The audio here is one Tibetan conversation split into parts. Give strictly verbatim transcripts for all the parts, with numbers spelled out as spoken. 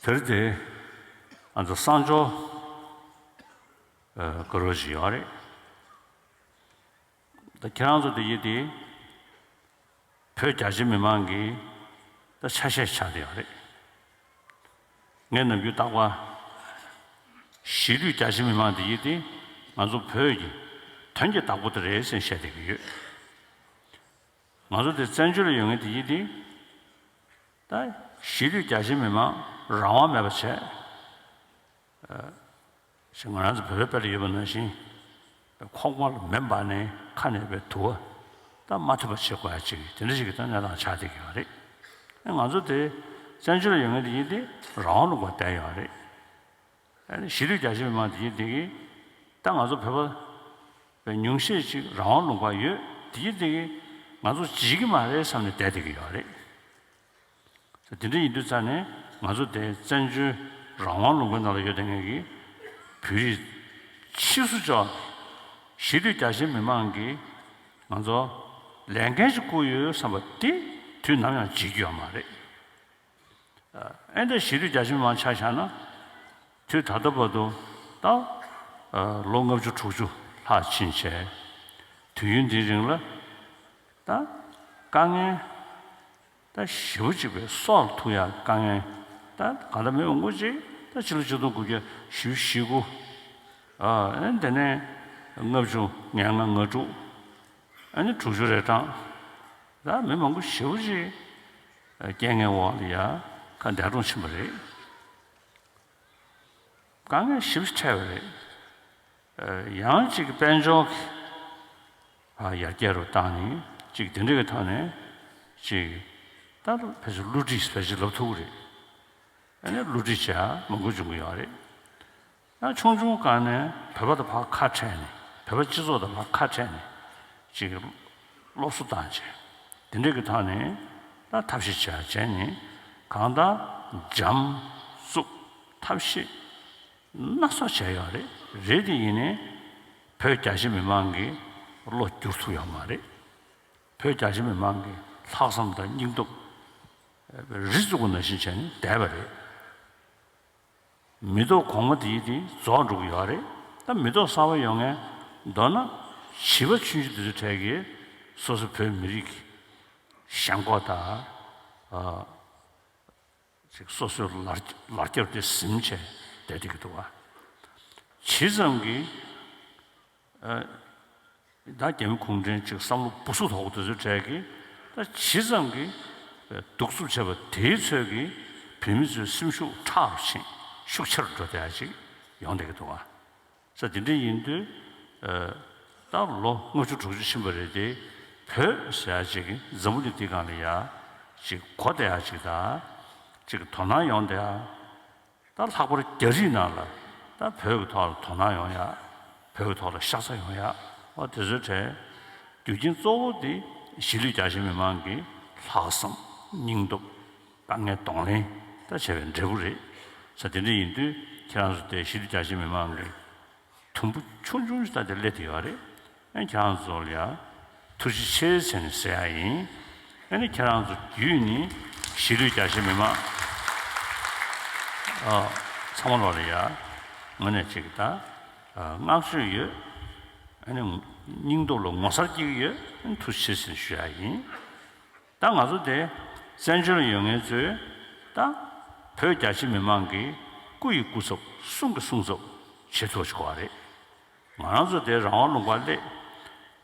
དེར་དེ་ང་ཚོ་གསང་སྦྱོར་ཨ་དགའ་རོགས་ཞིག་ཡོད་རེད། ད་ཁྱེད་རང་ཚོ་དེ་ཡིན་དེ་བོད་རྒྱ་ཆེ་མི་མང་གི་ད་ཆ་ཤས་ཆགས་བསྡད་ཡོད་རེད། ངས་ནམ་རྒྱུན་རྟག་པར་གཞིས་ལུས་རྒྱ་ཆེ་མི་མང་དེ་ཡིན་དེ་ང་ཚོ་བོད་ཀྱི་དོན་གྱི་བདག་པོ་དེ་རེད་ཟེར་བཤད་བསྡད་ཀྱི་ཡོད། ང་ཚོ་དེ་བཙན་བྱོལ་ལ་ཡོད་མཁན་དེ་ཡིན་དེ། ད་གཞིས་ལུས་རྒྱ་ཆེ་མི་མང་རང་དབང་མེད་པ་བྱས། ཞེས་ང་རང་ཚོ་བོད་པའི་དཔེ་ལ་ཡོད་པ་ནང་བཞིན། ཁོག་མ་ལ་མེ་འབར་ནས་ཁ་ནས་པའི་དུ་བ་ད་མ་ཐོན་པ་བྱེད་དགོས་ཡ་ཅིག་དེ་འདྲ་ཞིག་གི་ད་གནས་སྟངས་ཆགས་བསྡད་ཀྱི་ཡོད་རེད། ང་ཚོ་དེ་བཙན་བྱོལ་ལ་ཡོད་མཁན་དེ་ཡིན་དེ་རང་དབང་ལུང་པར་བསྡད་ཡོད་རེད། ཨ་ནི་གཞིས་ལུས་རྒྱ་ཆེ་མི་མང་དེ་ཡིན་དེ་གིས་ད་ང་ཚོ་བོད་པ་པའི་ཉུང་ཤས་ཅིག་རང་དབང་ལུང་པར་ཡོད་དེ་ཡིན་དེ་གིས་ང་ཚོ་བརྗེད་ཀྱི་མ་རེད་བསམ་ནས་བསྡད་བསྡད་ཀྱི་ཡོད་རེད། དེ་འདྲ་ཡིན་དུས་ཙང་ནས་ང་ཚོ་དེ་བཙན་བྱོལ་རང་དབང་ལུང་པའི་ནང་ལ་ཡོད་བསྡད་མཁན་གྱི་བོད་རིགས་ཕྱིས་སུ་འབྱོར་གཞིས་ལུས་རྒྱ་ཆེ་མི་མང་གིས་ང་ཚོ་ལས་འགན་ཞིག་བསྐུར་ཡོད་བསམ་པ་དེ་དུས་ནམ་ཡང་བརྗེད་རྒྱུ་ཡོད་མ་རེད། ཨེ་འདྲ་གཞིས་ལུས་རྒྱ་ཆེ་མི་མང་ཆ་བཞག་ན། དུས་ད་ལྟ་བར་དུ་ད་ལོ་ལྔ་བཅུ་དྲུག་ཅུ་ལྷག་ཕྱིན་བྱས། དུས་ཡུན་འདིའི་རིང་ལ་ད་དཀའ་ངལ་ད་ཞེ་པོ་ཅིག་པའི་སྲོག་ལ་ཐུག་ཡག་དཀའ་ངལ་ད་གང་ལྟར་མི་མང་པོ་ཅིག་ད་ཕྱི་ལོ་ཆིག་སྟོང་དགུ་བརྒྱ་བཞི་བཅུ་ཞེ་དགུ། ཨ་ཨེ་དེ་ནས་ལྔ་བཅུ་ང་ལྔ་ང་དྲུག་ཨ་ནི་དྲུག་ཅུ་རེ་གྲངས། ད་མི་མང་པོ་ཞེ་པོ་ཅིག་རྐྱེན་ངན་འོག་ལ་ཡ་ཁ་འདས་གྲོངས་ཕྱིན་པ་རེད། དཀའ་ངལ་ཞེ་པོ་ཅིག་འཕྲད་པ་རེད། ཡང་ཅིག་དཔལ་འབྱོར་གྱི་ཡར་རྒྱས་རུ་བཏང་ནས་ཅིག་དེ་འདྲ་གི་ཐོག་ནས་ཅིག་ད་ཕལ་ཆེར་བསླུ་བྲིད་ཕལ་ཆེར་ལབ་ཐུབ་ཀྱི་རེད། ཨ་ནི་བསླུ་བྲིད་བྱས་མང་པོ་བྱུང་གི་ཡོད་རེད། ཡང་ཆུང་ཆུང་སྒང་ནས་བོད་པ་དང་ཕར་ཁ་བྲལ་ནས་བོད་པ་སྤྱི་ཚོགས་དང་ཕར་ཁ་བྲལ་ནས་ཅིག་སློབ་གསོ་བཏང་བྱས་དེ་འདྲ་གི་ཐོག་ནས་ད་ཐབས་ཤེས་བྱས་བྱས་ནས་གང་ལྟར་འཇམ་རྩུབ་ཐབས་ཤེས་སྣ་ཚོགས་བྱས་ཡོད་རེད། རེད་དེ་ཡིན་ནའི་བོད་རྒྱ་ཆེ་མི་མང་གི་བློ་བསྒྱུར་ཐུབ་ཡོད་མ་རེད། བོད་རྒྱ་ཆེ་མི་མང་གི་ལྷག་བསམ་དང་སྙིང་སྟོབས་རི་བཙུགས་པ་ནང་བཞིན་བྱས་ནས་བསྡད་པ་རེད། མི་ཐོག་གོང་མ་དེའི་དེ་རྫོགས་འགྲོ་གི་ཡོད་རེད། ད་མི་ཐོག་གསར་པ་ཡོང་མཁན་མདོར་ན་བྱིས་པ་ཆུང་ཆུང་དེ་ཚོའི་གྲས་ཀྱིས་སོ་སོ་བོད་མི་རིགས་ཀྱི་ཞེན་ཁོག་དང་། ཨ། ཅིག་སོ་སོའི་ལར་ལར་རྒྱབ་དེ་ཟིན་བྱས་བསྡད་བསྡད་ཀྱི་འདུག་བ། ཇི་ཙམ་གྱིས། ཨ། ད་རྒྱ་མི་གུང་ཁྲན་ཅིག་བསམ་བློ་སྦུ་སུབ་དོག་པོ་དེ་ཚོའི་གྲས་ཀྱིས་ད་ཇི་ཙམ་གྱིས་གདུག་རྩུབ་བྱས་པ་དེའི་ཚོད་ཀྱིས་བོད་མི་ཚོའི་སེམས་ཤུགས་ཁྲག་རུ་ཕྱིན་ཤུགས་ཆེ་རུ་འགྲོ་བསྡད་ཡ་ཅིག་ཡོང་བསྡད་ཀྱི་འདུག་བ། ས་དེ་འདྲ་ཡིན་དུས། ཨ། ད་ལོ་ལྔ་བཅུ་དྲུག་ཅུ་ཕྱིན་པ་རེད་དེ། བོད་ཟེར་ཡ་ཅིག་འཛམ་བུ་གླིང་འདི་སྒང་ལ་ཡ་ཅིག་གོ་བསྡད་ཡ་ཅིག་དང་། ཅིག་དོ་སྣང་ཡོང་བསྡད་ཡ། ད་ལྷག་པར་རྒྱ་རིགས་ནང་ལ་ད་བོད་ཀྱི་ཐོག་ལ་དོ་སྣང་ཡོང་ཡ། བོད་ཀྱི་ཐོག་ལ་ཤ་ཚ་ཡོང་ཡ། འོ་དེ་ཚོའི་གྲས་རྒྱུ་རྐྱེན་གཙོ་བོ་དེ་གཞིས་ལུས་རྒྱ་ཆེ་མི་མང་གི་ལྷག་བསམ་སྙིང་སྟོབས་དཀའ་ངལ་གདོང་ལེན་ད་བྱས་པའི་འབྲས་བུ་རེད། ས་དེ་འདྲ་ཡིན་དུས་ཁྱེད་རང་ཚོ་དེ་གཞིས་ལུས་རྒྱ་ཆེ་མི་མང་གི་དུམ་བུ་ཆུང་ཆུང་ཞིག་ད་དེ་སླེབས་བསྡད་ཡོད་རེད། ཨ་ནི་ཁྱེད་རང་ཚོ་ལ་ཡ་ཐུགས་རྗེ་ཆེ་ཟེར་ནས་ཟེར་ཡ་ཡིན། ཨ་ནི་ཁྱེད་རང་ཚོ་བརྒྱུད་ནས་གཞིས་ལུས་རྒྱ་ཆེ་མི་མང་ཨ་ཚང་མ་ལོག་ལ་ཡ་ངོས་ནས་ཅིག་ད་ཨ་བསྔགས་བརྗོད་ཡོད། ཨ་ནི་སྙིང་སྟོབས་ལ་ངོ་མཚར་སྐྱེ་གི་ཡོད། ཨ་ནི་ཐུགས་རྗེ་ཆེ་ཟེར་ནས་ཞུ་ཡ་ཡིན། ད་ང་ཚོ་དེ་བཙན་བྱོལ་ལ་ཡོད་མཁན་ཚོས་ད་བོད་རྒྱ་ཆེ་མི་མང་གི་སྐུ་ཡི་སྐུ་ཚབ་སྲུང་གི་སྲུང་ཚབ་བྱེད་ཐུབ་པ་ཞིག་དགོས་པ་རེད། ང་རང་ཚོ་དེ་རང་དབང་ལུང་པར་སླེབས།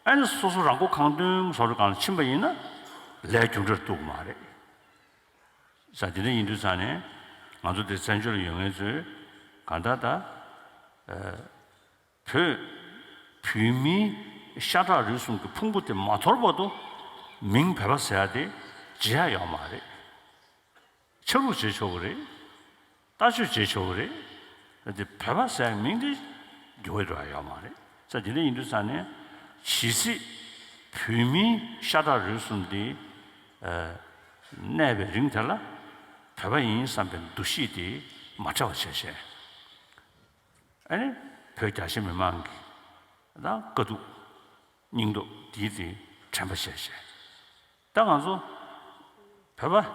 ཨ་ནི་སོ་སོ་རང་མགོ་གང་ཐོན་བཟོ་འདྲ་སྒང་ལ་ཕྱིན་པ་ཡིན་ན་ལས་རྒྱུ་འབྲས་ཐོབ་ཀྱི་མ་རེད། ས་དེ་འདྲ་ཡིན་དུས་ཙང་ནས་ང་ཚོ་དེ་བཙན་བྱོལ་ལ་ཡོད་མཁན་ཚོས་གང་ལྟར་ད། ཨ། བོད་བོད་མིའི་ཤ་ཁྲག་རུས་གསུམ་གྱི་ཕུང་པོ་དེ་མ་དོར་བར་དུ་མིང་བོད་པ་ཟེར་ཡ་དེ་བརྗེ་ཡ་ཡོད་མ་རེད། ཆ་ལུགས་བརྗེ་ཆོག་གི་རེད། ལྟ་སྤྱོད་བརྗེ་ཆོག་གི་རེད། དེ་བོད་པ་ཟེར་ཡ་མིང་དེ་འགྱུར་བ་འགྲོ་ཡ་ཡོད་མ་རེད། ས་དེ་འདྲ་ཡིན་དུས་ཙང་ནས་ཇི་སྲིད་བོད་མིའི་ཤ་ཁྲག་རུས་གསུམ་དེ་ཨ་གནས་པའི་རིང་དེ་ལ་བོད་པ་ཡིན་བསམ་པའི་འདུ་ཤེས་དེ་མ་བྲལ་བ་བྱས་བྱས། ཨ་ནི་བོད་རྒྱ་ཆེ་མི་མང་གི་ད་དཀའ་སྡུག་སྙིང་སྟོབས་འདིའི་དེ་དྲན་པ་བྱས་བྱས། ད་ང་ཚོ་བོད་པ་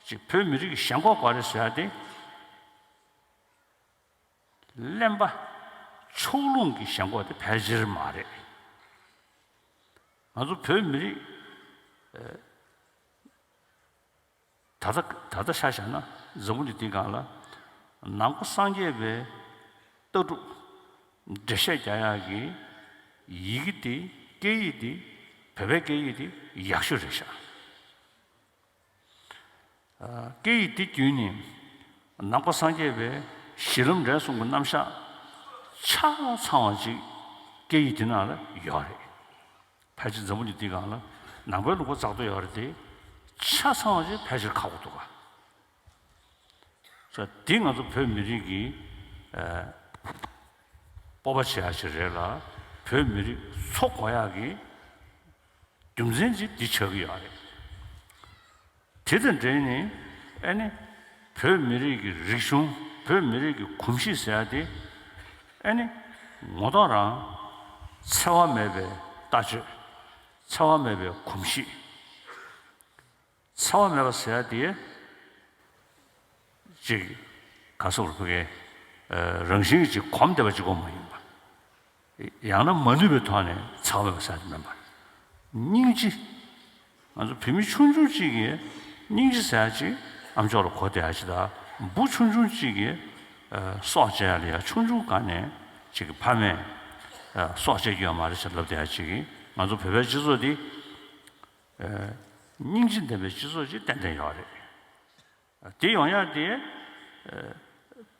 ཅིག་བོད་མི་རིགས་ཀྱི་ཞེན་ཁོག་ག་རེ་ཟེར་ཡ་དེ་ གླེན་པ་ཕྱོགས་ལྷུང་གི་ཞེན་ཁོག་དེ་ཕལ་ཆེར་མ་རེད། ང་ཚོ་བོད་མི་རིགས་ད་ལྟ་ད་ལྟ་ཆ་བཞག་ན་འཛམ་བུ་གླིང་འདིའི་སྒང་ལ་ནང་པ་སངས་རྒྱས་པའི་ལྟ་གྲུབ་འགྲེལ་བཤད་རྒྱག་ཡག་གི་ཡི་གེ་དེ་སྐད་ཡིག་དེ་བོད་པའི་སྐད་ཡིག་དེ་ཡག་ཤོས་རེད་ཤག་སྐད་ཡིག་འདི་བརྒྱུད་ནས་ནང་པ་སངས་རྒྱས་པའི་གཞི་ལམ་འབྲས་གསུམ་གྱི་རྣམ་གཞག་ཆ་ཚང་བ་ཅིག་སྐད་ཡིག་འདི་ནང་ལ་ཡོད་རེད། ཕལ་ཆེར་འཛམ་བུ་གླིང་འདི་སྒང་ལ་ནང་པའི་ལུང་པ་རྩ་གཏོར་ཡོད་རེད་དེ། ཆ་ཚང་བ་ཅིག་ཕལ་ཆེར་ཁག་པོ་འདུག་ག་ས་འདི་ང་ཚོ་བོད་མི་རིགས་ཀྱི་ཨ་སྤོབས་པ་བྱེད་ཡག་ཅིག་རེད་ལ། བོད་མི་རིགས་འཚོ་དགོས་ཡག་གི་རྒྱུ་མཚན་ཅིག་འདི་ཆགས་ཀྱི་ཡོད་རེད། དེ་དང་འབྲེལ་ནས་ཨ་ནི་བོད་མི་རིགས་ཀྱི་རིག་གཞུང་། བོད་མི་རིགས་ཀྱི་གོམས་གཤིས་ཟེར་ཡག་དེ་ཨ་ནི་ངོ་ཐོག་རང་འཚེ་བ་མེད་པའི་ལྟ་སྤྱོད། འཚེ་བ་མེད་པའི་གོམས་གཤིས། འཚེ་བ་མེད་པ་ཟེར་ཡག་དེ་ཅིག་ག་སོགས་ཕ་གའི་རང་བཞིན་གྱིས་ཅིག་གོམས་བསྡད་པ་ཅིག་ཀྱང་མ་ཡིན་པ། ཡང་ན་མ་ནུས་པའི་ཐོག་ནས་འཚེ་བ་མེད་པ་ཟེར་ཡག་དེ་མིན་པ། སྙིང་རྗེ། ང་ཚོ་བོད་མི་ཆུང་ཆུང་གཅིག་གིས་སྙིང་རྗེ་ཟེར་ཡག་ཅིག་ཨ་མཆོག་ལ་གོ་བསྡད་ཡག་ཅིག་དང་། བུ་ཆུང་ཆུང་གཅིག་གིས་ཨ་སྲོག་བཅད་ཡག་ལ་ཡ་ཆུང་ཆུང་སྒང་ནས་ཅིག་ཕ་མས་ཨ་སྲོག་བཅད་རྒྱུ་ཡོད་མ་རེད་ཟེར་ལབ་བསྡད་ཡག་ཅིག་གིས། ང་ཚོ་བོད་པའི་སྤྱི་ཚོགས་འདི་ཨ་སྙིང་རྗེ་ལྡན་པའི་སྤྱི་ཚོགས་ཅིག་ཏན་ཏན་ཡོད་རེད། དེ་ཡོང་ཡག་དེ་ཨ་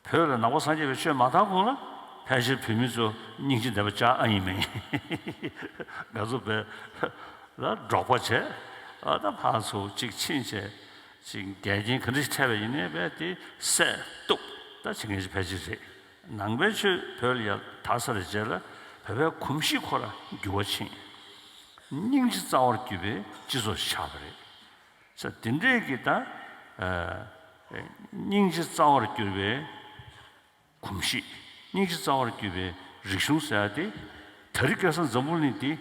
བོད་ལ་ནང་པ་སངས་རྒྱས་པའི་ཆོས་མ་དར་གོང་ལ་ཕལ་ཆེར་བོད་མི་ཚོ་སྙིང་རྗེ་ལྡན་པ་ཅག་ཨ་ཡིན་མིན། ང་ཚོ་བོད་ལ་འབྲོག་པ་བྱས། ཨ་ད་ཕར་ཚུར་གཅིག་ཕྱིན་བྱས། ཅིག་འགལ་རྐྱེན་ག་འདྲ་ཞིག་འཕྲད་པ་ཡིན་ནའི་རྦད་དེ་བསད་གཏུབ་ད་བྱེད་མཁན་ཞིག་ཕལ་ཆེར་རེད། ནང་པའི་ཆོས་བོད་ལ་ཡར་དར་ཚར་བའི་རྗེས་ལ་བོད་པའི་གོམས་གཤིས་ཁོ་རང་འགྱུར་བ་ཕྱིན། སྙིང་རྗེ་རྩ་བར་གྱུར་པའི་སྤྱི་ཚོགས་ཤིག་ཆགས་པ་རེད། ས་དེ་འདྲས་ཀྱི་ད་ཨ་སྙིང་རྗེ་རྩ་བར་གྱུར་པའི་གོམས་གཤིས། སྙིང་རྗེ་རྩ་བར་གྱུར་པའི་རིག་གཞུང་ཟེར་ཡག་དེ་དེ་རིང་ཁ་སང་འཛམ་བུ་གླིང་འདི་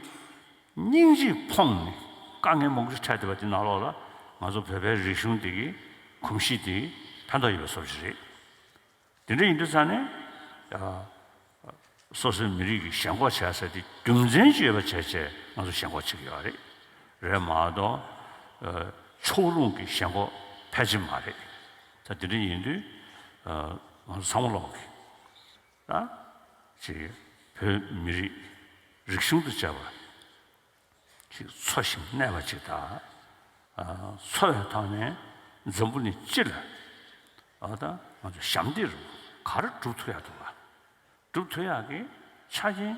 སྙིང་རྗེས་ཕོངས་ནས་དཀའ་ངལ་མང་པོ་ཞིག་འཕྲད་བསྡད་པ་དེ་ནང་ལོགས་ལ་ང་ཚོ་བོད་པའི་རིག་གཞུང་འདི་གི་གོམས་གཤིས་དེ་ཕན་ཐོགས་ཡོད་པའི་བཟོ་འདྲ་ཞིག་རེད། དེ་འདྲ་ཡིན་དུས་ཙང་ནས་ཨ་སོ་སོའི་མི་རིགས་ཀྱི་ཞེན་ཁོག་བྱས་ཟེར་དེ་རྒྱུ་མཚན་ཅིག་ཡོད་པ་བྱས་བྱས་ང་ཚོ་ཞེན་ཁོག་བྱེད་ཀྱི་ཡོད་རེད། རེད་མ་གཏོགས་ཨ་ཕྱོགས་ལྷུང་གི་ཞེན་ཁོག་ཕལ་ཆེར་མ་རེད། ད་དེ་འདྲ་ཡིན་དུས་ཨ་ང་ཚོ་ཚང་མ་ལོག་གི་ད་ཅིག་བོད་མི་རིགས་རིག་གཞུང་དང་བཅས་པ་ཅིག་འཚོ་ཞིང་གནས་པ་ཅིག་དང་། ཨ་འཚོ་བའི་ཐོག་ནས་འཛམ་བུ་གླིང་སྤྱི་ལ་ཨ་ད་ང་ཚོ་ཞབས་འདེགས་རུ་ག་རེ་སྒྲུབ་ཐུབ་ཡག་འདུག་ག་སྒྲུབ་ཐུབ་ཡག་གི་ཆ་རྐྱེན་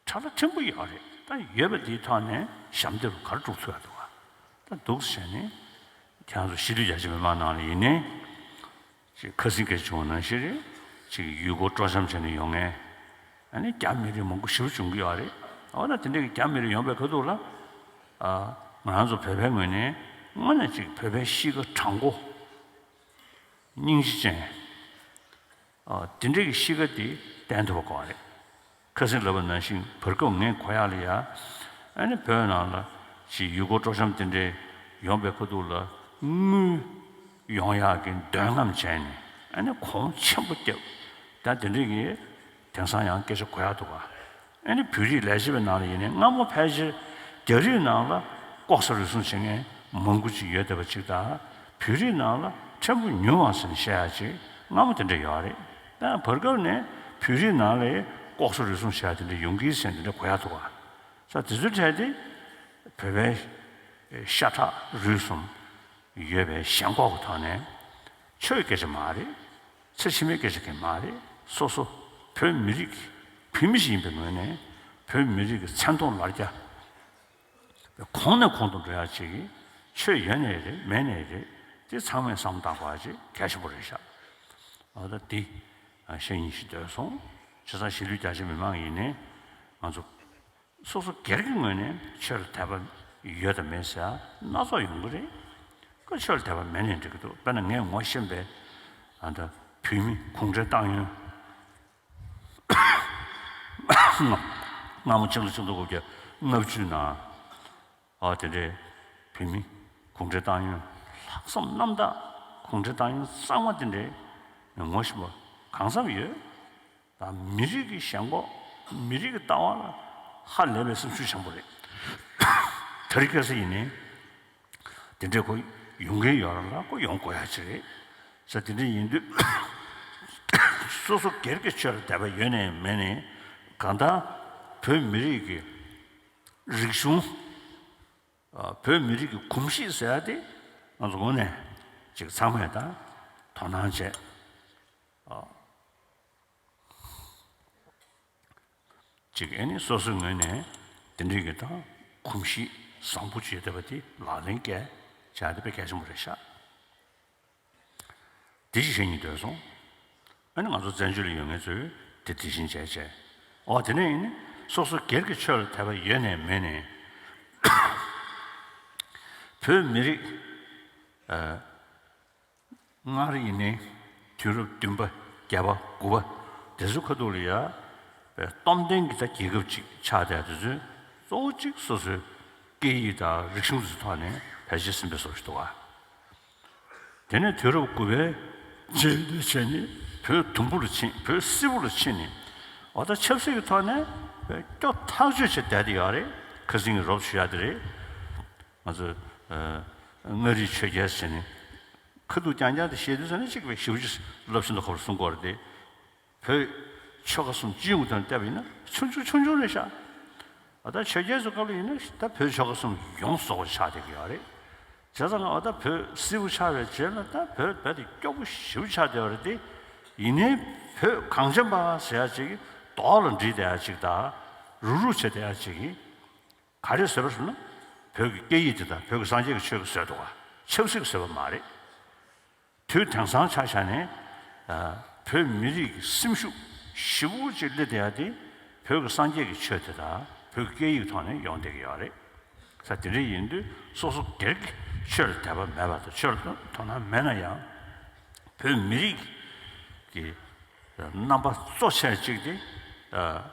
ཕྲ་ལ་ཕྲན་བུ་ཡོད་རེད། ད་ཡོད་པ་འདིའི་ཐོག་ནས་ཞབས་འདེགས་རུ་ག་རེ་སྒྲུབ་ཐུབ་ཡག་འདུག་ག་ད་འདུག་སེ་བྱས་ནས་ཁྱེད་རང་ཚོ་གཞིས་ལུས་རྒྱ་ཆེ་མི་མང་ནང་ལ་ཡིན་ནའི། ཅིག་ཁ་སང་སྐད་བྱུང་བ་ནང་བཞིན་རེད། ཅིག་ཡུལ་སྐོར་སྤྲོ་འཆམ་བྱས་ནས་ཡོང་མཁན། ཨ་ནི་རྒྱ་མི་རིགས་མང་པོ་ཞེ་པོ་བྱུང་གི་ཡོད་རེད། འོ་ན་དེ་འདྲའི་རྒྱ་མི་རིགས་ཡོང་པའི་ཁ་ཐུག་ལ། ཨ་ང་རང་ཚོ་བོད་པའི་ངོས་ནས་དངོས་གནས་ཅིག་བོད་པའི་གཤིས་ཀ་དྲང་པོ། སྙིང་རྗེ་ཅན། ཨ་དེ་འདྲའི་གི་གཤིས་ཀ་དེ་བསྟན་ཐུབ་པ་དགོས་རེད། ཁ་སང་ལབ་པ་ནང་བཞིན་བར་སྐབས་ངས་གོ་ཡག་ལ་ཡ། ཨ་ནི་བོད་ནང་ལ་ཅིག་ཡུལ་སྐོར་སྤྲོ་འཆམ་དེ་འདྲའི་ཡོང་པའི་ཁ་ཐུག་ལ་དངུལ་ཡོང་ཡག་གི་འདོད་རྔམ་བྱས་ནས་ཨ་ནི་གོང་ཆེན་པོ་བརྒྱབ། ད་དེ་འདྲའི་གི་དེང་སང་ཡང་སྐད་ཆ་གོ་ཡག་འདུག་ག་ཨ་ནི་བོད་རིགས་ལས་བྱེད་པའི་ནང་ལ་ཡིན་ནའི་སྔ་མོ་ཕལ་ཆེར་རྒྱ་རིགས་ནང་ལ་ལྐོག་ཟ་རུལ་སུངས་བྱེད་མཁན་མང་པོ་ཅིག་ཡོད་བསྡད་པ་ཅིག་དང་། བོད་རིགས་ནང་ལ་ཕྲན་བུ་ཉུང་བ་ཟེར་ནས་བཤད་ཡག་ཅིག་སྔ་མོ་དེ་འདྲ་ཡོད་རེད། ད་བར་སྐབས་ནས་བོད་རིགས་ནང་ལ་ལྐོག་ཟ་རུལ་སུངས་བྱེད་ཡག་དེ་འདྲ་ཡོང་གི་ཟེར་ནས་དེ་འདྲ་གོ་ཡག་འདུག་ག་ས་དེ་ཚོའི་གྲས་དེ་བོད་པའི་ཤ་ཁྲག་རུས་གསུམ་ཡོད་པའི་ཞེན་ཁོག་གི་ཐོག་ནས། ཆོས་སྐད་ཆ་མ་རེད། ཚེ་ཕྱི་མའི་སྐད་ཆ་གང་མ་རེད། སོ་སོ་བོད་མི་རིགས་ཀྱི་བོད་མི་ཞིག་ཡིན་པའི་ངོས་ནས་བོད་མི་རིགས་ཀྱི་མཚན་མཐོང་ལར་རྒྱ་གོང་ནས་གོང་དུ་འགྲོ་ཡག་ཅིག་གི་ཆོས་ཡོད་ནའི་རེད། མེད་ནའི་རེད། དེ་ཚང་མས་བསམ་བློ་བཏང་དགོས་ཡག་ཅིག་གལ་ཆེན་པོ་རེད་ཤག་འོ་ད་འདི་ཤེས་ཡིན་ཞིག་འདོད་སོང་། བྱས་ཙང་གཞིས་ལུས་རྒྱ་ཆེ་མི་མང་ཡིན་ནའི་ང་ཚོ་སོ་སོ་སྒེར་གྱི་ངོས་ནས་ཆོས་ལ་དད་པ་ཡོད་དང་མེད་ཟེར་ཡ་སྣ་ཚོགས་ཡོང་གི་རེད། ཁོ་ཆོས་ལ་དད་པ་མེད་ནའི་འགྲིག་གི་འདུག་དཔེར་ན་ངས་ངོ་ཤེས་པའི་ཨ་ད་བོད་མི་གུང་ཁྲན་ཏང་ཡོན། སྔ་མོ་ཆིག་སྟོང་བརྒྱད་བརྒྱ་ལྔ་བཅུ་ནང་ཨ་དེ་འདྲའི་བོད་མི་གུང་ཁྲན་ཏང་ཡོན་ལྷག་བསམ་རྣམ་དག་གུང་ཁྲན་ཏང་ཡོན་གཙང་མ་དེ་འདྲའི་ངོ་ཤེས་པ་གང་འཚམ་ཡོད། ད་མི་རིགས་ཀྱི་ཞེན་ཁོག་མི་རིགས་ཀྱི་ལྟ་བ་ལ་ཧ་ལས་པའི་སེམས་ཤུགས་ཆེན་པོ་རེད། དེ་རིང་ཁ་སང་ཡིན་ནའི་དེ་འདྲའི་ཁོ་ཡོང་གི་ཡོད་ར་ལ་ཁོ་ཡོང་དགོས་ཡ་ཅིག་རེད། ས་དེ་འདྲ་ཡིན་དུས་སོ་སོ་སྒེར་གྱི་ཆོས་ལ་དད་པ་ཡོད་ནའི་མེད་ནའི་གང་ལྟར་བོད་མི་རིགས་ཀྱི་རིག་གཞུང་། ཨ། བོད་མི་རིགས་ཀྱི་གོམས་གཤིས་ཟེར་ཡ་དེ་ང་ཚོ་ངོས་ནས་ཅིག་ཚང་མས་ད་དོ་སྣང་བྱས། ཨ། ཅིག་ཨེ་ནི་སོ་སོའི་ངོས་ནས་དེ་འདྲའི་གི་ད་གོམས་གཤིས་བཟང་པོ་བྱེད་བསྡད་པ་དེ་ལག་ལེན་བཀལ་བྱ་དེ་དཔེ་གལ་ཆེན་པོ་རེད་ཤག་དེ་ཅིག་བཤད་སྙིང་འདོད་སོང་། ཨ་ནི་ང་ཚོ་བཙན་བྱོལ་ལ་ཡོད་མཁན་ཚོས་དེ་དེ་བཞིན་བྱས་བྱས། འོ་དེ་ནས་ཡིན་ནི་སོ་སོ་སྒེར་གྱི་ཆོས་ལ་དད་པ་ཡོད་ནའི་མེད་ནའི་བོད་མི་རིགས། ཨ། སྔར་ཡིན་ནའི་དུས་རབས་བདུན་པ་བརྒྱད་པ་དགུ་པ་དེ་ཚོའི་ཁ་ཐུག་ལ་ཡ་སྟོབས་ལྡན་གྱི་ད་རྒྱལ་ཁབ་ཅིག་ཆགས་བསྡད་དེ་ཚོས་གཙོ་བོ་གཅིག་སོ་སོའི་སྐད་ཡིག་དང་རིག་གཞུང་དེ་ཚོའི་ཐོག་ནས་བེད་སྤྱོད་ཟིན་པའི་བཟོ་ཞིག་འདུག་ག་དེ་ནས་དུས་རབས་དགུ་པའི་རྗེས་དེ་བྱས་ནས་བོད་དུམ་བུ་ལ་ཕྱིན། བོད་སིལ་བུ་ལ་ཕྱིན་ནས་འོ་ད་ཆབ་སྲིད་ཀྱི་ཐོག་ནས་སྐྱོ་ཐག་ཆོད་བྱས་བསྡད་དེ་ཡོད་རེད། ཁ་སང་གི་རོབ་ཞུ་ཡ་དེ་རེད། ང་ཚོ་ཨ་མངའ་རིས་ཆོས་རྒྱལ་ཟེར་ནས་ཁ་ཐུག་རྐྱང་རྐྱང་དེ་བཤད་དུས་ཟེར་ནས་གཅིག་པའི་ཞེ་པོ་ཅིག་རླབས་ཆེན་དུ་ཁོ་ར་གསུང་གི་ཡོད་རེད་དེ། བོད་ཆོལ་ཁ་གསུམ་སྤྱི་ཡོངས་ཀྱི་ཐོག་ནས་བལྟས་པ་ཡིན་ན་ཆུང་ཆུང་ཆུང་ཆུང་རེད་ཤག་ཨ་ད་ཆོས་རྒྱལ་ཚོའི་སྐབས་ལ་ཡིན་ན་ད་བོད་ཆོལ་ཁ་གསུམ་ཡོངས་རྫོགས་པ་ཆགས་བསྡད་ཀྱི་ཡོད་རེད། བྱས་ཙང་ཨ་ད་བོད་སིལ་བུ་ཆགས་པའི་རྗེས་ལ་ད་བོད་རྦད་དེ་སྐྱོ་པོ་ཞེ་པོ་ཆགས་བསྡད་ཡོད་རེད་དེ། ཡིན་ནའི་བོད་གངས་ཅན་པ་ཟེར་ཡ་ཅིག་རྡོག་ལ་བསྒྲིལ་བསྡད་ཡ་ཅིག་དང་རུག་རུག་བྱས་བསྡད་ཡ་ཅིག་ག་རེ་བཟོས་པ་ཟེར་ན། བོད་ཀྱི་སྐད་ཡིག་དེ་དང་བོད་ཀྱི་སངས་རྒྱས་ཀྱི་ཆོས་ཀྱིས་བཟོས་འདུག་ག་ཆབ་སྲིད་ཀྱིས་བཟོས་པ་མ་རེད། དུས་དེང་སང་ཆ་བཞག་ནས། ཨ། བོད་མི་རིགས་ཀྱི་སེམས་ཤུགས་ཞེ་པོ་ཅིག་སླེབས་བསྡད་ཡ་དེ་བོད་ཀྱི་སངས་རྒྱས་ཀྱི་ཆོས་དེ་དང་བོད་ཀྱི་སྐད་ཡིག་ཐོག་ནས་ཡོང་བསྡད་ཀྱི་ཡོད་རེད། ས་དེ་འདྲ་ཡིན་དུས་སོ་སོ་སྒེར་གྱི་ཆོས་ལ་དད་པ་མེད་པ་དང་ཆོས་ལ་དོ་སྣང་མེད་ན་ཡང་བོད་མི་རིགས་ཀྱི་རྣམ་པ་གཙོ་ཆེ་གཅིག་དེ། ཨ།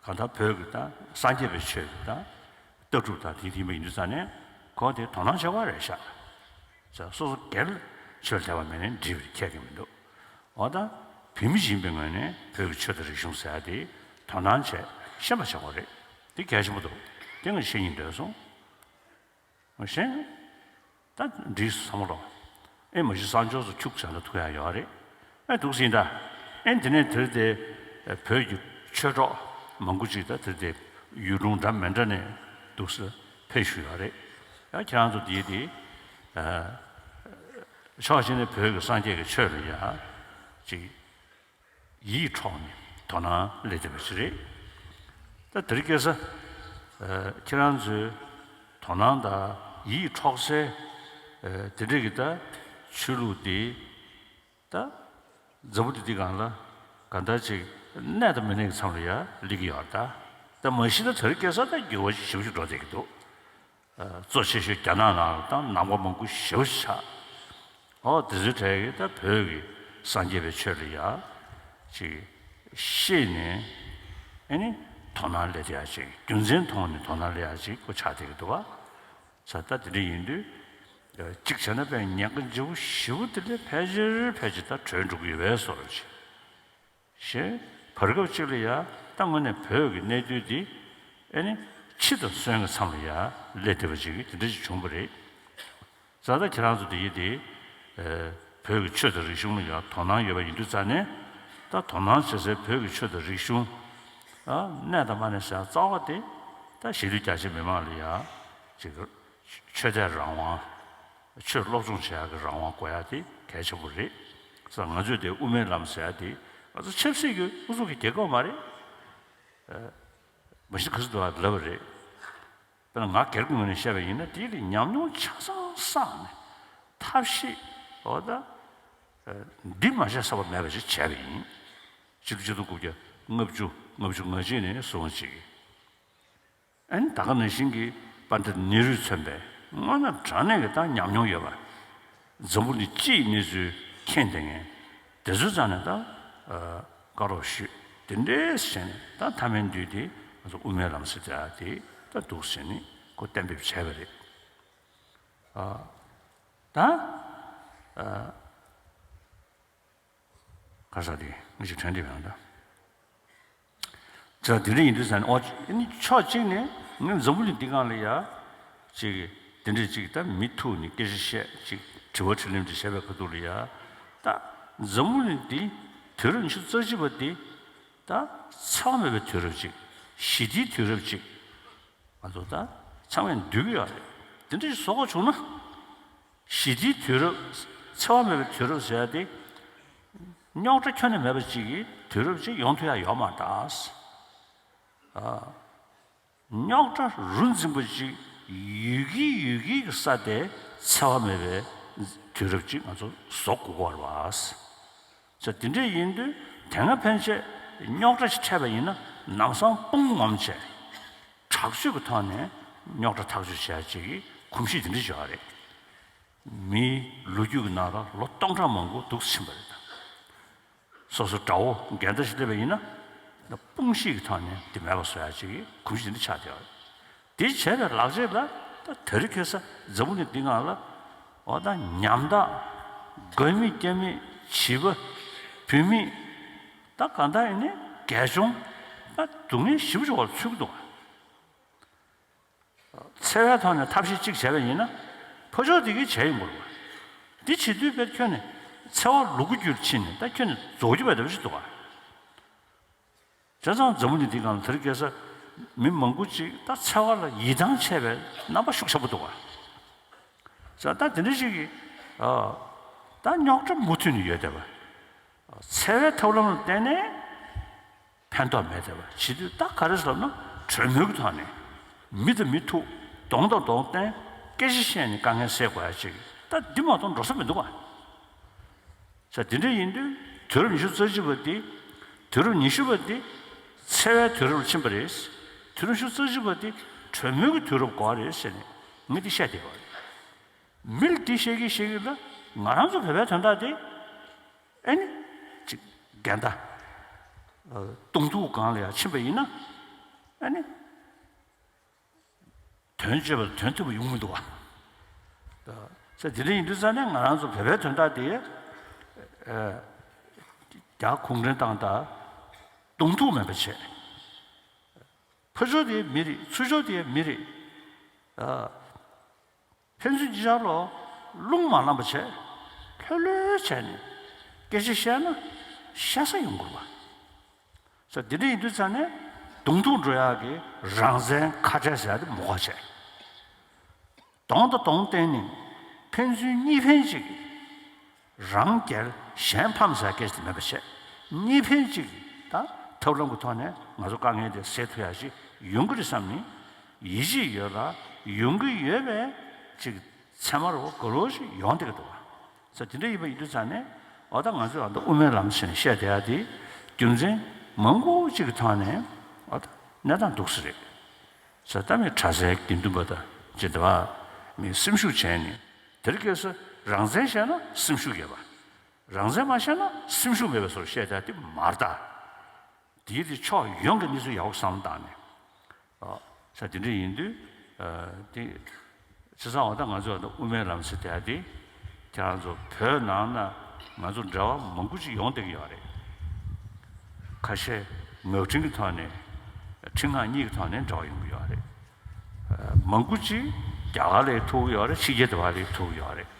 གང་ལྟར་བོད་ཀྱི་དང་སངས་རྒྱས་པའི་ཆོས་ཀྱི་དང་ལྟ་གྲུབ་དང་དེ་མཐུན་པ་ཡིན་དུས་ཙང་ནས་ཁོ་དེ་དོ་སྣང་བྱེད་དགོས་རེད་ཤག་ས་སོ་སོ་སྒེར་ལ་ཆོས་ལ་དད་པ་མེད་ནས་འགྲིག་པ་ཁྱད་ཀྱི་མི་འདུག་འོ་ད་བོད་མི་ཡིན་པའི་ངོས་ནས་བོད་ཀྱི་ཆོས་དང་རིག་གཞུང་ཟེར་ཡ་དེ་དོ་སྣང་བྱས་ཤེས་པ་བྱེད་དགོས་རེད། དེ་གལ་ཆེན་པོ་འདུག་དེ་ང་བཤད་སྙིང་འདོད་སོང་། གཞན། ད་འགྲིག་སོང་བསམ་བློ། ཨེ་མ་གཞི་གསང་སྦྱོར་སུ་ཁྱུག་ཙམ་ལ་ཐུག་ཡ་ཡོད་རེད། ཨེ་འདུག་སེ་ཡིན་ད། ཨེ་འདི་ནས་དེར་དེ་བོད་ཀྱི་ཆོས་གྲོགས་མང་པོ་ཅིག་ད་དེར་དེ་ཡུལ་ལུང་འདྲ་མི་འདྲ་ནས་འདུག་སེ་ཕེབས་བཞུགས་ཡོད་རེད། ཡང་ཁྱེད་རང་ཚོ་དེའི་དེ་ཕྱོགས་གཅིག་ནས་བོད་ཀྱི་སངས་རྒྱས་ཀྱི་ཆོས་ལ་ཡ་ཅིག་ཡིད་འཕྲོག་ནས་དོ་སྣང་སླེབས་བསྡད་པ་ཞིག་རེད། ད་དེ་རིང་ཁ་སང་ཁྱེད་རང་ཚོའི་དོ་སྣང་དང་ཡིད་འཕྲོག་སའི་དེ་འདྲ་གི་ད་ཆོས་ལུགས་དེ་ད་འཛམ་བུ་གླིང་འདི་སྒང་ལ་གང་ལྟར་ཅིག་གནས་དང་མི་གནས་ཀྱི་མཚམས་ལ་ཡ་སླེབས་ཀྱི་ཡོད་རེད་ད། ད་མ་གཞི་ད་དེ་རིང་ཁ་སང་ད་འགྱུར་བ་ཞིག་ཞེ་པོ་ཞིག་འགྲོ་བསྡད་ཀྱི་འདུག་གཙོ་ཆེ་ཤོས་རྒྱ་ནག་ནང་ལ་དང་ནང་པ་མང་པོ་ཞེ་པོ་ཆགས། ཨོ་དེ་ཚོའི་གྲས་ཀྱིས་ད་བོད་ཀྱི་སངས་རྒྱས་པའི་ཆོས་ལ་ཡ་ཅིག་ཤེས་ནས་ཨེ་ནི་དོ་སྣང་སླེབས་ཡ་ཅིག་རྒྱུ་མཚན་མཐོང་ནས་དོ་སྣང་སླེབས་ཡ་ཅིག་ཁོ་ཆགས་བསྡད་ཀྱི་འདུག་བ། ས་ད་དེ་འདྲ་ཡིན་དུས་གཅིག་བྱས་ན་དཔེ་ཉེན་ཁ་ལྗིད་པོ་ཞེ་པོ་དེ་ལས་ཕལ་ཆེར་ཕལ་ཆེར་ད་གྲོལ་འགྲོ་གི་ཡོད་པའི་བཟོ་འདྲ་ཅིག་གཞན་བར་སྐབས་གཅིག་ལ་ཡ་ད་དངོས་གནས་བོད་ཀྱི་གནས་དུས་འདི་ཨེ་ནི་འཆི་དང་གསོན་གྱི་མཚམས་ལ་ཡ་སླེབས་བསྡད་པ་ཅིག་དེ་འདྲ་ཞིག་བྱུང་བ་རེད། ས་ད་ཁྱེད་རང་ཚོ་དེ་ཡི་དེ་བོད་ཀྱི་ཆོས་དང་རིག་གཞུང་ལ་ཡ་དོ་སྣང་ཡོད་པ་ཡིན་དུས་ཙང་ནས་ད་དོ་སྣང་བྱེད་སའི་བོད་ཀྱི་ཆོས་དང་རིག་གཞུང་ཨ་གནས་དང་མ་གནས་ཟེར་ཡ་རྩ་བ་དེ་ད་གཞིས་ལུས་རྒྱ་ཆེ་མི་མང་ལ་ཡ་ཅིག་ཆོས་དད་རང་དབང་། ཆོས་སློབ་སྦྱོང་བྱེད་ཡག་གི་རང་དབང་དགོས་ཡག་དེ་གལ་ཆེན་པོ་རེད། ས་ང་ཚོས་དེ་དབུ་མའི་ལམ་ཟེར་ཡག་དེ་ང་ཚོ་ཆབ་སྲིད་ཀྱི་ཨུ་ཚུགས་ཀྱི་རྒྱལ་ཁབ་མ་རེད། མ་གཞི་ག་ཚོད་འདུག་ལབ་པ་རེད། དཔེར་ན་ང་སྒེར་གྱི་ངོས་ནས་བཤད་པ་ཡིན་ན་དེ་ལ་ཉམས་མྱོང་ཆ་ཚང་བསགས་ནས་ཐབས་ཤེས་འོ་ད་འདི་མ་བྱས་ས་པ་མེད་པ་ཞིག་བྱས་པ་ཡིན། ཕྱི་ལོ་ཆིག་སྟོང་དགུ་བརྒྱ་ལྔ་བཅུ་ལྔ་བཅུ་ང་གཅིག་ནས་བཟུང་ཅིག་ཨ་ནི་ད་ག་ནང་བཞིན་གྱི་པཎྜི་ཏ་ནེ་རུས་མཚོན་པའི་དངོས་གནས་དྲང་གནས་ཀྱི་ད་ཉམས་མྱོང་ཡོད་པ། འཛམ་བུ་གླིང་སྤྱི་ཡི་གནས་ཚུལ་མཁྱེན་བསྡད་མཁན་དེ་ཚོའི་རྩ་ནས་ད་བཀའ་རོགས་ཞུས་དེ་འདྲས་བྱས་ནས་ད་མཐའ་མའི་དུས་དེ་ང་ཚོ་དབུ་མའི་ལམ་ཟེར་དེ་ཨ་དེ་ད་འདུག་ཟེར་ནས་ཁོ་གཏན་འབེབས་བྱས་པ་རེད། ཨ་ད་ཨ། ག་ས་དེ་ངས་ཅིག་དྲན་དེ་བས་ད། ད་དེ་འདྲ་ཡིན་དུས་ཙང་ནས་ཨོ་ནི་ཕྱོགས་གཅིག་ནས་ངས་འཛམ་བུ་གླིང་འདི་སྒང་ལ་ཡ་ཅིག་དེ་འདྲས་ཅིག་ད་མི་ཐུག་ནས་སྐད་ཆ་བཤད་ཅིག་དྲི་བ་དྲིས་ལན་ཅིག་བྱས་པའི་ཁ་ཐུག་ལ་ཡ་ད་འཛམ་བུ་གླིང་འདི་དུས་རབས་ཉི་ཤུ་རྩ་གཅིག་པ་འདི་ད་འཚེ་བ་མེད་པའི་དུས་རབས་ཅིག་ཞི་བདེའི་དུས་རབས་ཅིག་ང་ཚོ་ད་ཚང་མས་འདོད་ཀྱི་ཡོད་རེད། དེ་འདྲ་ཞིག་བཟོ་དགོས་བྱུང་ན། ཞི་བདེའི་དུས་རབས་འཚེ་བ་མེད་པའི་དུས་རབས་ཟེར་ཡ་དེ་རྙོག་དྲ་ཁྱོན་ནས་མེད་པ་ཅིག་གི་དུས་རབས་ཅིག་ཡོང་ཐུབ་ཡ་ཡོད་མ་རེད་ད། རྙོག་དྲ་རུ་འཛིན་པ་ཅིག་ཡོད་ཀྱི་ཡོད་ཀྱི་གི་ས་དེ་འཚེ་བ་མེད་པའི་དུས་རབས་ཅིག་ང་ཚོ་བཟོ་དགོས་ཀྱི་རེད་བ། ཟེར་དེ་འདྲས་ཡིན་དུས་དེ་སྔ་ཕན་ཆད་རྙོག་དྲ་ཞིག་འཕྲད་པ་ཡིན་ན་ལམ་སང་དཔུང་ངོམ་བྱས། དྲག་སྤྱོད་ཀྱི་ཐོག་ནས་རྙོག་དྲ་ཐག་གཅོད་བྱེད་ཡ་ཅིག་གི་གོམས་གཤིས་དེ་འདྲ་ཅིག་ཡོད་རེད། མིའི་ལོ་རྒྱུས་ཀྱི་ནང་ལ་ལོ་སྟོང་ཕྲག་མང་པོ་འདུག་ཕྱིན་པ་རེད། སོ་སོ་དགྲ་བོ་འགལ་ཟླ་ཞིག་སླེབས་པ་ཡིན་ན་དཔུང་ཤེད་ཀྱི་ཐོག་ནས་དེ་མེད་པ་བཟོ་ཡ་ཅིག་གི་གོམས་གཤིས་དེ་འདྲ་ཆགས་བསྡད་ཡོད་རེད། དེ་བྱས་པའི་ལག་རྗེས་ལ་ད་དེ་རིང་ཁ་སང་འཛམ་བུ་གླིང་འདི་སྒང་ལ་འོ་ད་ཉམ་ཐག་དགོས་མེད་རྐྱེན་མེད་བྱིས་པ་བུད་མེད་ད་གང་ལྟར་ཡིན་ནའི་རྒས་གཅུང་ད་སྡུག་བསྔལ་ཞེ་པོ་ཅིག་འོག་ལ་ཚུད་ཀྱི་འདུག་བ། འཚེ་བའི་ཐོག་ནས་ཐབས་ཤེས་གཅིག་བྱས་པ་ཡིན་ན་ཕར་ཕྱོགས་དེ་གིས་བྱས་ཡོང་གི་རེད་བ། འདི་བྱེད་དུས་དཔེར་ཁྱོན་ནས་འཚེ་བ་ལུ་གུ་རྒྱུད་ཕྱིན་ནས་ད་ཁྱོན་ནས་རྫོགས་རྒྱུ་བས་འདྲ་བ་ཞིག་འདུག་བ། བྱས་ཙང་འཛམ་བུ་གླིང་འདི་སྒང་ལ་དེ་རིང་ཁ་སང་མི་མང་པོ་ཅིག་ད་འཚེ་བ་ལ་ཡིད་ཐང་ཆད་པའི་རྣམ་པ་ཤུགས་ཆེན་པོ་འདུག་བ། ས་ད་དེ་འདྲ་ཞིག་གིས་ཨ་ད་རྙོག་དྲ་མུ་མཐུད་ནས་ཡོད་བསྡད་པ། འཚེ་བའི་ཐབས་ལམ་ལ་བརྟེན་ནས་ཕན་ཐོགས་མེད་བསྡད་པ་བྱེད་དུས་ད་ག་རེ་ཟེར་ན་གྲོས་མོལ་གྱི་ཐོག་ནས་མི་དང་མི་ཐུག་གདོང་དང་གདོང་བསྟན་སྐད་ཆ་བཤད་ནས་དཀའ་ངལ་སེལ་དགོས་ཡ་ཅིག་ད་འདི་མ་གཏོགས་འགྲོ་ས་མི་འདུག་བ། ས་དེ་འདྲ་ཡིན་དུས་དུས་རབས་ཉི་ཤུ་རྩ་གཅིག་པ་འདི་དུས་རབས་ཉི་ཤུ་པ་འདི་འཚེ་བའི་དུས་རབས་ལ་ཕྱིན་པ་རེད། དུས་རབས་ཉི་ཤུ་རྩ་གཅིག་པ་འདི་གྲོས་མོལ་གྱི་དུས་རབས་དགོས་རེད་ཟེར་ནས་ངས་འདི་བཤད་བསྡད་པ་རེད། མི་ལ་འདི་བཤད་ཀྱི་བཤད་ཀྱི་ལ་ང་རང་ཚོ་བོད་པའི་དོན་དག་དེ་ཨེ་ནི་ཅིག་འགལ་ཟླ་གདོང་ཐུག་སྒང་ལ་ཡང་ཕྱིན་པ་ཡིན་ན་ཨེ་ནི་དོན་སྤྱོད་པ་དོན་ཐུབ་པ་ཡོང་མི་འདུག་བ། ས་དེ་འདྲ་ཡིན་དུས་ཙང་ནས་ང་རང་ཚོ་བོད་པའི་དོན་དག་དེ་རྒྱ་གུང་ཁྲན་ཏང་དང་གདོང་ཐུག་མེད་པ་བྱས། ཕར་ཕྱོགས་དེ་མི་རེད་ཚུར་ཕྱོགས་དེ་མི་རེད། ཕན་ཚུན་གཅིག་ཆར་ལ་རླུང་མ་ལངས་པ་བྱས། ལྷོད་ལྷོད་བྱས་ནས་སྐད་ཆ་བཤད་ན་བཤད་ས་ཡོང་དགོས་པ། ས་འདི་འདྲ་ཡིན་དུས་ཙང་ནས་གདོང་ཐུག་འགྲོ་ཡག་གི་རང་བཙན་ཁ་བྲལ་ཟེར་ཡག་དེ་མི་དགོས་བྱས། གདོང་དང་གདོང་བསྟན་ནས་ཕན་ཚུན་གཉིས་ཕན་གཅིག་གི་རང་རྒྱལ་གཞན་ཕམ་ཟེར་སྐད་ཆ་དེ་མེད་པ་བྱས། གཉིས་ཕན་གཅིག་གི་ད་ཐབས་ལམ་གྱི་ཐོག་ནས་ང་ཚོ་དཀའ་ངལ་དེ་སེལ་ཐུབ་ཡག་ཅིག་ཡོང་གི་རེད་བསམ་ནས་ཡིད་ཆེས་ཡོད་ལ་ཡོང་གི་ཡོད་པའི་ཅིག་ཚད་མ་རུ་ག་རོ་ཞིག་ཡོང་བསྡད་ཀྱི་འདུག་བ། ས་དེ་འདྲ་ཡིན་པ་ཡིན་དུས་ཙང་ནས་འོ་ད་ང་ཚོས་ཨ་ད་དབུ་མའི་ལམ་ཟེར་ནས་བཤད་བསྡད་ཡག་དེ་རྒྱུ་མཚན་མང་པོ་ཅིག་གི་ཐོག་ནས་འོ་ད་གནས་སྟངས་འདུག་ས་རེད། ས་ད་མི་གྲྭ་སའི་དགེ་འདུན་པ་དང་ཇི་འདྲ་བ་མི་སེམས་ཤུགས་བྱས་ནས་དེར་སྐྱེས་ས་རང་བཙན་བཤད་ན་སེམས་ཤུགས་ཡོད་པ། རང་བཙན་མ་བཤད་ན་སེམས་ཤུགས་མེད་པའི་བཟོ་བཤད་བསྡད་དེ་མ་རེད་ད། དེའི་དེ་ཕྱོགས་ཡོངས་ཀྱི་གནས་ཚུལ་ཡག་པོ་བསམ་བློ་བཏང་ནས། ཨ། ས་དེ་འདྲ་ཡིན་དུས། ཨ། དེ། བྱས་ཙང་འོ་ད་ང་ཚོ་ད་དབུ་མའི་ལམ་ཟེར་དེ་ཡ་དེ། ཁྱེད་རང་ཚོ་བོད་ནང་ན་ང་ཚོ་འབྲེལ་བ་མང་པོ་ཅིག་ཡོང་བསྡད་ཀྱི་ཡོད་རེད། ཁ་ཤས་ངག་འཕྲིན་གྱི་ཐོག་ནས། འཕྲིན་ཁང་གཉིས་ཀྱི་ཐོག་ནས་འབྲེལ་བ་ཡོང་གི་ཡོད་རེད། ཨ། མང་པོ་ཅིག་རྒྱ་གར་ལ་ཐུག་གི་ཡོད་རེད། ཕྱི་རྒྱལ་དུ་བ་ལ་ཐུག་གི་ཡོད་རེད།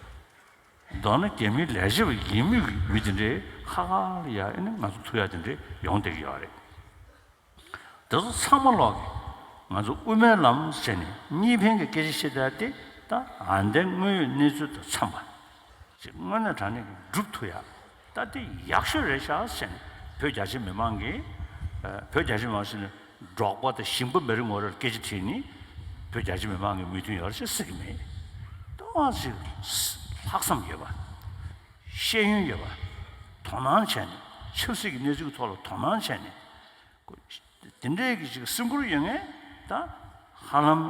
མདོར་ན་རྒྱ་མིའི་ལས་བྱེད་པ་ཡིན་མུས་ཀྱི་མི་དེ་འདྲའི་ཁ་ཁ་ལ་ཡ་ཨེ་ནི་ང་ཚོ་ཐུག་ཡ་དེ་འདྲའི་ཡོང་བསྡད་ཀྱི་ཡོད་རེད། དེ་ཚོ་ཚང་མ་ལོག་གི་ང་ཚོ་དབུ་མའི་ལམ་ཟེར་ནས་གཉིས་ཕན་གྱི་སྐད་ཆ་བཤད་ཡ་དེ་ད་ཨ་འདའི་དངོས་ཡོད་གནས་ཚུལ་དང་འཚམས་པ་ཅིག་དངོས་གནས་དྲང་གནས་ཀྱི་སྒྲུབ་ཐུབ་ཡ་ད་དེ་ཡག་ཤོས་རེད་ཤག་ཟེར་ནས་བོད་རྒྱ་ཆེ་མི་མང་གིས་ཨ། བོད་རྒྱ་ཆེ་མི་མང་ཟེར་ནས། འབྲོག་པ་དང་ཞིང་པ་མི་རེ་ངོ་རེར་སྐད་ཆ་དྲིས་ནས་བོད་རྒྱ་ཆེ་མི་མང་གི་མོས་མཐུན་ཡོད་རེད་ཅེས་ཟེར་གི་མེད། ཏོག་ཙམ་ལྷག་བསམ་ཡོད་པ། ཤེས་ཡོན་ཡོད་པ། དོ་སྣང་བྱས་ནས་ཆབ་སྲིད་ཀྱི་གནས་ཚུལ་གྱི་ཐོག་ལ་དོ་སྣང་བྱས་ནས། དེ་འདྲའི་གི་ཅིག་སེམས་ཁུར་ཡོད་མཁན་ད་ཧ་ལམ་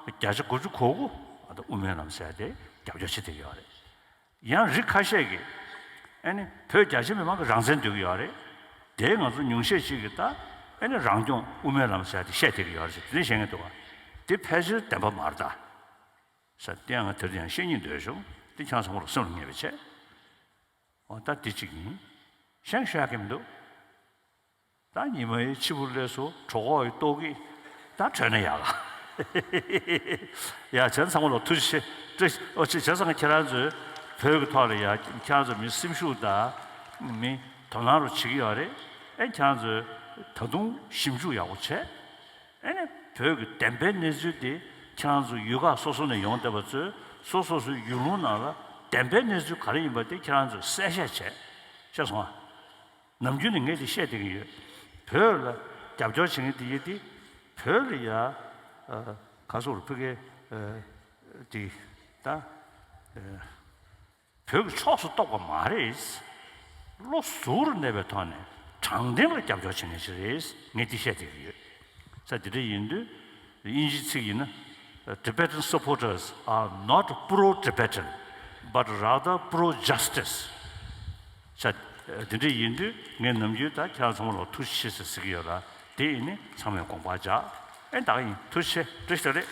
བརྒྱ་ཆ་དགུ་བཅུ་གོ་དགུ་ཨ་ད་དབུ་མའི་ལམ་ཟེར་ཡ་དེ་རྒྱབ་སྐྱོར་བྱེད་བསྡད་ཀྱི་ཡོད་རེད། ཡང་རིགས་ཁ་ཤས་ཀྱིས་ཨ་ནི་བོད་རྒྱ་ཆེ་མི་མང་གི་རང་བཙན་འདོད་ཀྱི་ཡོད་རེད། དེ་ང་ཚོ་ཉུང་ཤས་ཤིག་གིས་ད་ཨ་ནི་རང་སྐྱོང་དབུ་མའི་ལམ་ཟེར་དེ་བཤད་བསྡད་ཀྱི་ཡོད་རེད་ཟེར་དེ་འདྲ་བཤད་མཁན་འདུག་ག་དེ་ཕལ་ཆེར་བདེན་པ་མ་རེད་ད། ཟེར་དེ་ཡང་ང་དེར་ཡང་བཤད་སྙིང་འདོད་བྱུང་། དེ་ཁྱེད་ཚང་མ་ལ་སེམས་ལ་ངེས་པ་བྱས། འོ་ད་དེ་གཅིག་ཡིན། གཞན་ཞུ་ཡག་གི་མི་འདུག་ད་ཉི་མ་ཡི་ཕྱི་པོ་ལས་སུ་གྲོད་ཁོག་ཡི་ལྟོགས་ཀྱི་ད་བྲོས་ན་ཡག་ག་ཡ་བྱས་ཚང་མ་ལ་ཐུགས་རྗེ་ཆེ། ཨོ་ཅི་བྱས་ཙང་ཁྱེད་རང་ཚོས་བོད་ཀྱི་ཐོག་ལ་ཡ་ཁྱེད་རང་ཚོ་མི་སེམས་ཤུགས་དང་མི་དོ་སྣང་རུ་བྱེད་ཀྱི་ཡོད་རེད། ཨེ་ཁྱེད་རང་ཚོས་ད་དུང་ཞིབ་འཇུག་ཡག་པོ་བྱས། ཨེ་ནས་བོད་ཀྱི་བདེན་པའི་གནས་ཚུལ་དེ་ཁྱེད་རང་ཚོ་ཡུལ་ཁག་སོ་སོ་ནས་ཡོང་བསྡད་པ་ཚོས་སོ་སོ་སོའི་ཡུལ་ལུང་ནང་ལ་བདེན་པའི་གནས་ཚུལ་ག་རེ་ཡིན་པ་དེ་ཁྱེད་རང་ཚོས་གསལ་བཤད་བྱས། ཤེས་སོང་ཨ། ནམ་རྒྱུན་ནས་ངས་དེ་བཤད་བསྡད་ཀྱི་ཡོད། བོད་ལ་རྒྱབ་སྐྱོར་བྱེད་མཁན་དེ་ཡིན་དེ་བོད་ལ་ཡ་ཨ་ག་སོགས་ཕ་གི་ཨ་དེ་ད་ཨ་བོད་ཀྱི་ཕྱོགས་སུ་གཏོགས་པ་མ་རེད། བློ་གཟུ་བོར་གནས་པའི་ཐོག་ནས་དྲང་བདེན་ལ་རྒྱབ་སྐྱོར་བྱེད་མཁན་ཞིག་རེད། ངས་འདི་བཤད་བསྡད་ཀྱི་ཡོད། ས་དེ་འདྲ་ཡིན་དུས་དབྱིན་ཇིའི་ཚིག་ཡིན་ན། Tibetan supporters are not pro-Tibetan, but rather pro-justice. ས་དེ་འདྲ་ཡིན་དུས་ངས་ནམ་རྒྱུན་ད་ཁྱེད་རང་ཚང་མ་ལ་ཐུགས་རྗེ་ཆེ་ཟེར་ཟེར་གྱི་ཡོད་ལ། དེ་ཡིན་ནི་ཚང་མས་དགོངས་པ་འཇགས། ཨེ་ད་ག་ཡིན། ཐུགས་རྗེ་ཆེ། བཀྲ་ཤིས་བདེ་ལེགས།